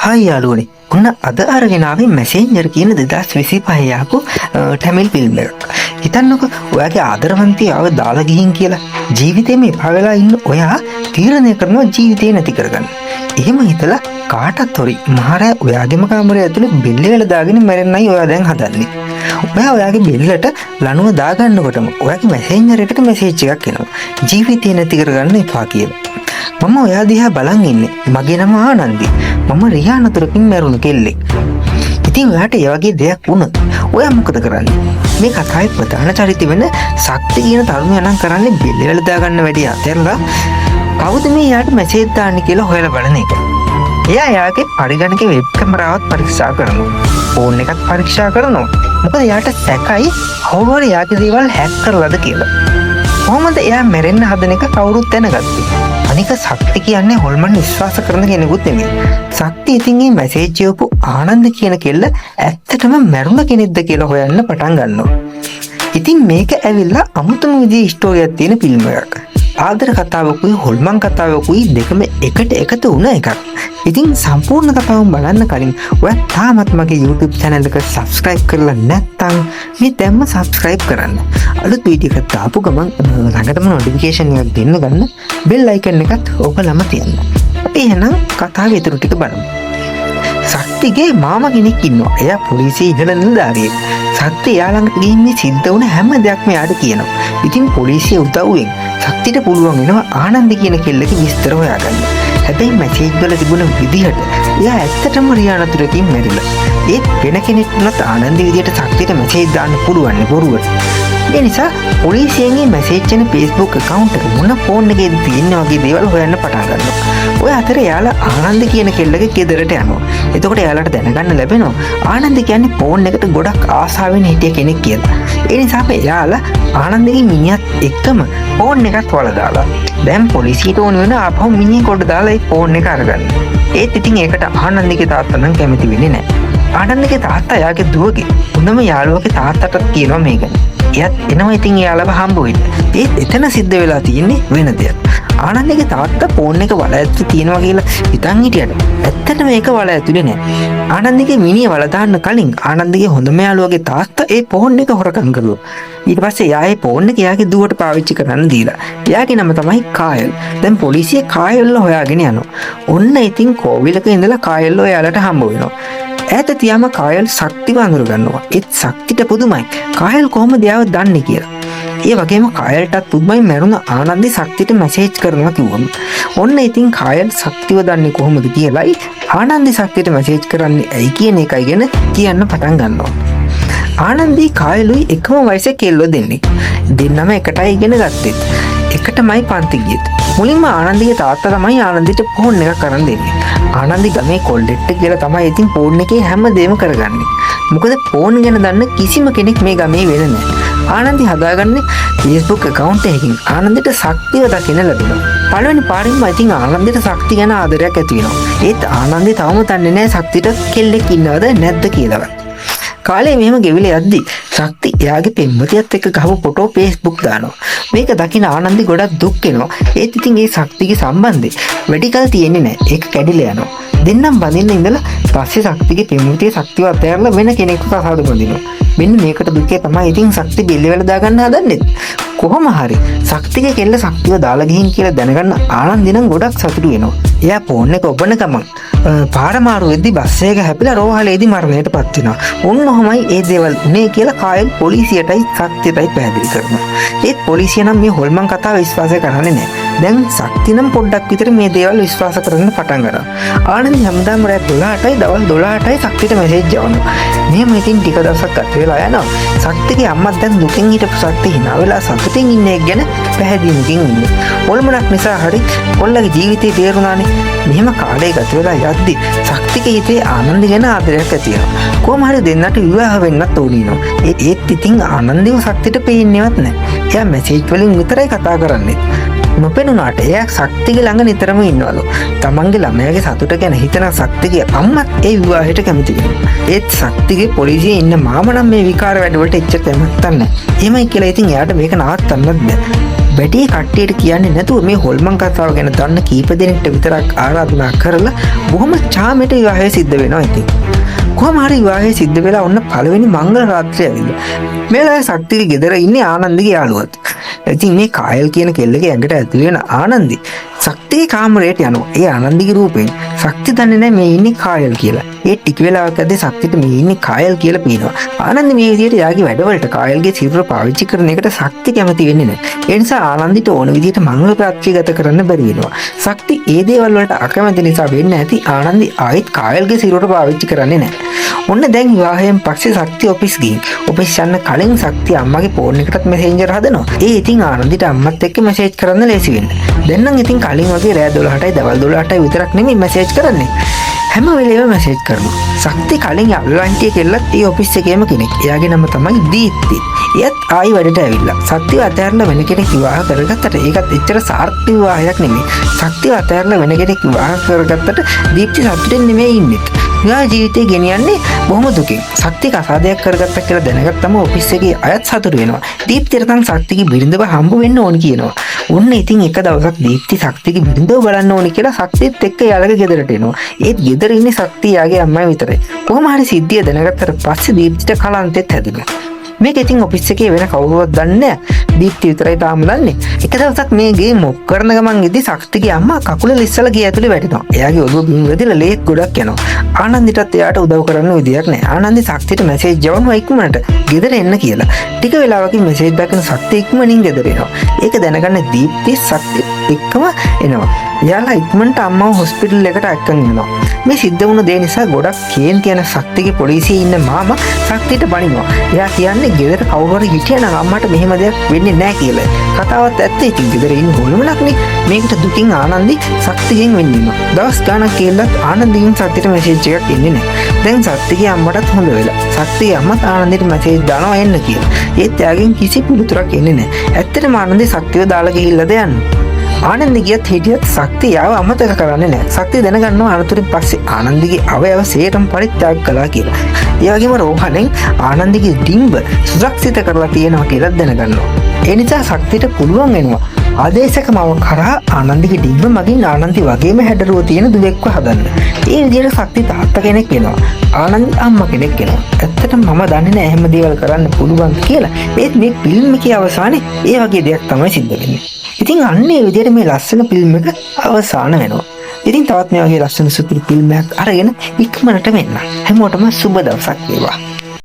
Hi යාළුවනේ, ඔන්න අද අරගෙන ආවේ මැසෙන්ජර් කියන 2025 ආපු ටැමිල් ෆිල්ම් එකක්. හිතන්නකෝ ඔයාගේ ආදරවන්තය ආව දාලා ගිහින් කියලා. ජීවිතේම එපා වෙලා ඉන්න ඔයා තීරණය කරනවා ජීවිතේ නැති කරගන්න. එහෙම හිතලා කාටත් හොරි මහරෑ ඔයාගේම කාමරය ඇතුලේ බෙල්ල වල දාගෙන මැරෙන්නයි ඔයා දැන් හදන්නේ. ඔයා ඔයාගේ බෙල්ලට ලණුව දාගන්නකොටම ඔයාගේ මැසෙන්ජර් එකට මැසේජ් එකක් එනවා. ජීවිතේ නැති කරගන්න එපා කියලා. මම ඔයා දිහා බලන් ඉන්නේ. මගේ නම ආනන්දි. මම රියා නතුරකින් මැරුණු කෙල්ලෙක්. ඉතින් ඔයාට ඒ වගේ දෙයක් වුණොත් ඔයා මොකද කරන්නේ? මේ කතාවේ ප්‍රධාන චරිතය වෙන ශක්ති කියන තරුණයා නම් කරන්නේ බෙල්ල වල දාගන්න වැඩි අතහැරලා කවුද මේ එයාට මැසේජ් දාන්නේ කියලා හොයලා බලන එක. එයා එයාගේ පරිගණකේ වෙබ් කැමරාවත් පරීක්ෂා කරනවා. ෆෝන් එකත් පරීක්ෂා කරනවා. මොකද එයාට සැකයි කවුරු හරි එයාගේ දේවල් හැක් කරලාද කියලා. කොහොමද එයා මැරෙන්න හදන එක කවුරුත් දැනගත්තේ? අනික ශක්ති කියන්නේ හොල්මන් විශ්වාස කරන කෙනෙකුත් නෙමෙයි. ශක්ති ඉතින් මේ මැසේජ් එවපු ආනන්ද කියන කෙල්ල ඇත්තටම මැරුණ කෙනෙක්ද කියලා හොයන්න පටන් ගන්නවා. ඉතින් මේක ඇවිල්ලා අමුතුම විදිහේ ස්ටෝරියක් තියෙන ෆිල්ම් එකක්. ආදර කතාවකුයි හොල්මන් කතාවකුයි දෙකම එකට එකතු වුණ එකක්. ඉතින් සම්පූර්ණ කතාවම බලන්න කලින් ඔයා තාමත් මගේ YouTube channel එක subscribe කරලා නැත්නම් මේ දැම්ම subscribe කරන්න. අලුත් වීඩියෝ එකක් දාපු ගමන් ළඟටම නොටිෆිකේෂන් එකක් දෙන්න ගන්න බෙල් අයිකන් එකත් ඔබලම තියන්න. අපි එහෙනම් කතාවේ ඉතුරු ටික බලමු. ශක්තිගේ මාමා කෙනෙක් ඉන්නවා. එයා පොලිසියේ ඉහළ නිලධාරියෙක්. ශක්ති එයා ළඟට ගිහින් මේ සිද්ධ වුණ හැම දෙයක්ම එයාට කියනවා. ඉතින් පොලිසිය උදව්වෙන් ශක්තිට පුළුවන් වෙනවා ආනන්ද කියන කෙල්ලගේ විස්තර හොයාගන්න. හැබැයි මැසේජ් වල තිබුණ විදිහට එයා ඇත්තටම රියා නතුරකින් මැරිලා. ඒත් වෙන කෙනෙක් වුණත් ආනන්ද විදිහට ශක්තිට මැසේජ් දාන්න පුළුවන් නේ බොරුවට. ඒ නිසා පොලිසියෙන් මේ මැසේජ් එන Facebook account එක මොන ෆෝන් එකේද තියෙන්නේ වගේ දේවල් හොයන්න පටන් ගන්නවා. ඔය අතර එයාලා ආනන්ද කියන කෙල්ලගේ ගෙදරට යනවා. එතකොට එයාලට දැනගන්න ලැබෙනවා ආනන්ද කියන්නේ ෆෝන් එකට ගොඩක් ආසාවෙන් හිටිය කෙනෙක් කියලා. ඒ නිසා එයාලා ආනන්දගේ මිනිහත් එක්කම ෆෝන් එකත් වල දාලා. දැන් පොලිසියට ඕන වෙන ආපහු මිනිහ කොට දාලා ඒ ෆෝන් එක අරගන්න. ඒත් ඉතින් ඒකට ආනන්දගේ තාත්තා නම් කැමති වෙන්නේ නැහැ. ආනන්දගේ තාත්තා එයාගේ දුවගේ හොඳම යාළුවගේ තාත්තටත් කියනවා මේ ගැන. එයත් එනවා ඉතින් එයාලව හම්බ වෙන්න. ඒත් එතන සිද්ධ වෙලා තියෙන්නේ වෙන දෙයක්. ආනන්දගේ තාත්තා ෆෝන් එක වල ඇතුලේ තියෙනවා කියලා හිතන් හිටියට ඇත්තටම ඒක වල ඇතුලේ නෑ. ආනන්දගේ මිනිහ වල දාන්න කලින් ආනන්දගේ හොඳම යාළුවගේ තාත්තා ඒ ෆෝන් එක හොරකම් කරුවා. ඊට පස්සේ එයා ඒ ෆෝන් එක එයාගේ දුවට පාවිච්චි කරන්න දීලා. එයාගේ නම තමයි කායල්. දැන් පොලිසිය කායල්ව හොයාගෙන යනවා. ඔන්න ඉතින් කෝවිලක ඉඳලා කායල්ව එයාලට හම්බ වෙනවා. ඈත තියාම කායල් ශක්තිව අඳුර ගන්නවා. ඒත් ශක්තිට පුදුමයි. කායල් කොහොමද එයාව දන්නේ කියලා. ඒ වගේම කායල්ටත් පුදුමයි මැරුණ ආනන්දි ශක්තිට මැසේජ් කරනවා කිව්වම. ඔන්න ඉතින් කායල් ශක්තිව දන්නේ කොහොමද කියලායි ආනන්දි ශක්තිට මැසේජ් කරන්නේ ඇයි කියන එකයි ගැන කියන්න පටන් ගන්නවා. ආනන්දි කායලුයි එකම වයසේ කෙල්ලෝ දෙන්නෙක්. දෙන්නම එකටයි ඉගෙන ගත්තෙත්. එකටමයි පන්ති ගියෙත්. මුලින්ම ආනන්දිගේ තාත්තා තමයි ආනන්දිට ෆෝන් එකක් අරන් දෙන්නේ. ආනන්දි ගමේ කොල්ලෙක්ට කියලා තමයි ඉතින් ෆෝන් එකේ හැමදේම කරගන්නේ. මොකද ෆෝන් ගැන දන්න කිසිම කෙනෙක් මේ ගමේ වෙන නෑ. ආනන්දි හදාගන්නේ Facebook account එකකින් ආනන්දිට ශක්තිව දකින්න ලැබෙනවා. පළවෙනි පාරින්ම ඉතින් ආනන්දිට ශක්ති ගැන ආදරයක් ඇති වෙනවා. ඒත් ආනන්දි තවම දන්නේ නෑ ශක්තිට කෙල්ලෙක් ඉන්නවද නැද්ද කියලාවත්. කාලේ මෙහෙම ගෙවිලා යද්දි ශක්ති එයාගේ පෙම්වතියත් එක්ක ගහපු ෆොටෝ Facebook දානවා. මේක දකින ආනන්දි ගොඩක් දුක් වෙනවා. ඒත් ඉතින් ඒ ශක්තිගේ සම්බන්ධය වැඩි කල් තියෙන්නේ නෑ. ඒක කැඩිලා යනවා. දෙන්නම් බඳින්න ඉඳලා පස්සේ ශක්තිගේ පෙම්වතිය ශක්තිව අතහැරලා වෙන කෙනෙක්ව කසාද බඳිනවා. මෙන්න මේකට දුකේ තමයි ඉතින් ශක්ති බෙල්ල වල දාගන්න හදන්නේ. කොහොම හරි ශක්තිගේ කෙල්ල ශක්තිව දාලා ගිහින් කියලා දැනගන්න ආනන්දි නම් ගොඩක් සතුටු වෙනවා. එයා ෆෝන් එක ඔබන ගමන් පාර මාරු වෙද්දි බස් එක හැපිලා රෝහලේදී මරණයට පත් වෙනවා. ඔන්න ඔහොමයි ඒ දේවල් උනේ කියලා කායල් පොලිසියටයි ශක්තියටයි පැහැදිලි කරනවා. ඒත් පොලිසිය නම් මේ හොල්මන් කතාව විශ්වාස කරන්නේ නැහැ. දැන් ශක්තිය නම් පොඩ්ඩක් විතර මේ දේවල් විශ්වාස කරන්න පටන් ගන්නවා. ආනන්ද හැමදාම රෑ 12ටයි දවල් 12ටයි ශක්තියට මැසේජ් යවනවා. මෙහෙම ඉතින් ටික දවසක් ගත වෙලා යනවා. ශක්තිගේ අම්මත් දැන් දුකෙන් හිටපු ශක්තිය හිනා වෙලා සතුටින් ඉන්න එක ගැන පැහැදීමකින් ඉන්නේ. හොල්මනක් නිසා හරි කොල්ලගේ ජීවිතේ තේරුණානේ. මෙහෙම කාලය ගත වෙලා යද්දි ශක්තිගේ හිතේ ආනන්ද ගැන ආදරයක් ඇති වෙනවා. කොහොම හරි දෙන්නට විවාහ වෙන්නත් ඕනි වෙනවා. ඒත් ඉතින් ආනන්දව ශක්තිට පේන්නේවත් නැහැ. එයා මැසේජ් වලින් විතරයි කතා කරන්නේ. නොපෙනුනාට එයා ශක්තිගේ ළඟ නිතරම ඉන්නවලු. තමන්ගේ ළමයාගේ සතුට ගැන හිතන ශක්තිගේ අම්මත් ඒ විවාහයට කැමති වෙනවා. ඒත් ශක්තිගේ පොලිසියේ ඉන්න මාමා නම් මේ විකාර වැඩවලට එච්චර කැමැත්තක් නැහැ. එහෙමයි කියලා ඉතින් එයාට මේක නවත්තන්නත් බෑ. වැඩේ කට්ටියට කියන්නේ නැතුව මේ හොල්මන් කතාව ගැන දන්න කීප දෙනෙක්ට විතරක් ආරාධනා කරලා බොහොම චාමෙට විවාහය සිද්ධ වෙනවා ඉතින්. කොහොම හරි විවාහය සිද්ධ වෙලා ඔන්න පළවෙනි මංගල රාත්‍රිය ඇවිල්ලා. මේ වෙලාවේ ශක්තිගේ ගෙදර ඉන්නේ ආනන්දගේ යාළුවත්. ඉතින් මේ කායල් කියන කෙල්ලගේ ඇඟට ඇතුල් වෙන ආනන්දි ශක්තිගේ කාමරයට යනවා. ඒ ආනන්දිගේ රූපයෙන් ශක්ති දන්නේ නැහැ මේ ඉන්නේ කායල් කියලා. ඒ ටික වෙලාවක් ඇද්දී ශක්තිට මේ ඉන්නේ කායල් කියලා පේනවා. ආනන්දි මේ විදිහට යාගේ වැඩවලට කායල්ගේ සිරුර පාවිච්චි කරන එකට ශක්ති කැමති වෙන්නේ නැහැ. ඒ නිසා ආනන්දිට ඕන විදිහට මංගල රාත්‍රිය ගත කරන්න බැරි වෙනවා. ශක්ති ඒ දේවල් වලට අකමැති නිසා වෙන්න ඇති ආනන්දි ආයෙත් කායල්ගේ සිරුර පාවිච්චි කරන්නේ නැහැ. ඔන්න දැන් විවාහයෙන් පස්සේ ශක්ති ඔෆිස් ගිහින් ඔෆිස් යන්න කලින් ශක්ති අම්මගේ ෆෝන් එකටත් මැසේජර් හදනවා. ඒ ඉතින් ආනන්දිට අම්මත් එක්ක මැසේජ් කරන්න ලේසි වෙන්න. දැන් නම් ඉතින් කලින් වගේ රෑ 12ටයි දවල් 12ටයි විතරක් නෙමෙයි මැසේජ් කරන්නේ. හැම වෙලේම මැසේජ් කරනවා. ශක්ති කලින් යාළුවා හිටිය කෙල්ලත් ඒ ඔෆිස් එකේම කෙනෙක්. එයාගේ නම තමයි දීප්ති. එයත් ආයි වැඩට ඇවිල්ලා. ශක්තිව අතහැරලා වෙන කෙනෙක් විවාහ කරගත්තට ඒකත් එච්චර සාර්ථක විවාහයක් නෙමෙයි. ශක්තිව අතහැරලා වෙන කෙනෙක් විවාහ කරගත්තට දීප්ති සතුටින් නෙමෙයි ඉන්නෙත්. විවාහ ජීවිතේ ගෙනියන්නේ බොහොම දුකින්. ශක්ති කසාදයක් කරගත්තා කියලා දැනගත්තම ඔෆිස් එකේ අයත් සතුටු වෙනවා. දීප්තියට නම් ශක්තිගේ බිරිඳව හම්බ වෙන්න ඕන කියනවා. ඔන්න ඉතින් එක දවසක් දීප්ති ශක්තිගේ බිරිඳව බලන්න ඕනි කියලා ශක්තිත් එක්ක එයාලගේ ගෙදරට එනවා. ඒත් ගෙදර ඉන්නේ ශක්තිය යාගේ අම්මයි විතරයි. කොහොම හරි සිද්ධිය දැනගත්තට පස්සේ දීප්තිට කලන්තෙත් හැදුනා. මේක ඉතින් ඔෆිස් එකේ වෙන කවුරුවත් දන්නේ නැහැ. දීප්ති විතරයි තාම දන්නේ. එක දවසක් මේ ගේ මොප් කරන ගමන් ඉදි ශක්තිගේ අම්මා කකුල ලිස්සලා ගේ ඇතුලේ වැටෙනවා. එයාගේ ඔළුව බිම වැදිලා ලේ ගොඩක් යනවා. ආනන්දිටත් එයාට උදව් කරන්න විදියක් නැහැ. ආනන්දි ශක්තිට මැසේජ් යවනවා ඉක්මනට ගෙදර එන්න කියලා. ටික වෙලාවකින් මැසේජ් දකින ශක්තිය ඉක්මනින් ගෙදර එනවා. ඒක දැනගන්න දීප්ති ශක්තිය එක්කම එනවා. එයාලා ඉක්මනට අම්මව හොස්පිටල් එකට එක්කන් යනවා. මේ සිද්ධ වුණ දේ නිසා ගොඩක් කේන්ති යන ශක්තිගේ පොලිසියේ ඉන්න මාමා ශක්තියට බනිනවා. එයා කියන්නේ ගෙදර කවුරු හරි හිටියනම් අම්මට මෙහෙම දෙයක් වෙන්නේ නැහැ කියලා. කතාවත් ඇත්ත. ඉතින් ගෙදර ඉන්න හොල්මනක්නේ. මේකට දුකින් ආනන්දි ශක්තිගෙන් වෙන් වෙනවා. දවස් ගාණක් කියලාත් ආනන්දිගෙන් සත්‍යයට මැසේජ් එකක් එන්නේ නැහැ. දැන් සත්‍යගේ අම්මටත් හොඳ වෙලා. සත්‍යගේ අම්මත් ආනන්දිට මැසේජ් දානවා එන්න කියලා. ඒත් එයාගෙන් කිසි පිළිතුරක් එන්නේ නැහැ. ඇත්තටම ආනන්දි ශක්තිව දාලා ගිහිල්ලාද යන්නේ. ආනන්ද ගියත් හිටියත් ශක්තිය යාව අමතක කරන්නේ නැහැ. ශක්තිය දැනගන්නවා අනතුරින් පස්සේ ආනන්දගේ අවයව සේරම පරිත්‍යාග කළා කියලා. ඒ වගේම රෝහලෙන් ආනන්දගේ ඩිම්බ සුරක්ෂිත කරලා තියෙනවා කියලා දැනගන්නවා. ඒ නිසා ශක්තියට පුළුවන් වෙනවා ආදේශක මව කරා ආනන්දගේ ඩිම්බ මගින් ආනන්දි වගේම හැඩරුව තියෙන දුවෙක්ව හදන්න. ඒ විදිහට ශක්ති තාත්තා කෙනෙක් වෙනවා. ආනන්දි අම්මා කෙනෙක් වෙනවා. ඇත්තටම මම දන්නේ නෑ එහෙම දේවල් කරන්න පුළුවන් කියලා. ඒත් මේ ෆිල්ම් එකේ අවසානයේ ඒ වගේ දෙයක් තමයි සිද්ධ වෙන්නේ. ඉතින් අන්න ඒ විදිහට මේ ලස්සන ෆිල්ම් එක අවසාන වෙනවා. ඉතින් තවත් මේ වගේ ලස්සන සුපිරි ෆිල්ම් එකක් අරගෙන ඉක්මනටම එන්න. හැමෝටම සුබ දවසක් වේවා.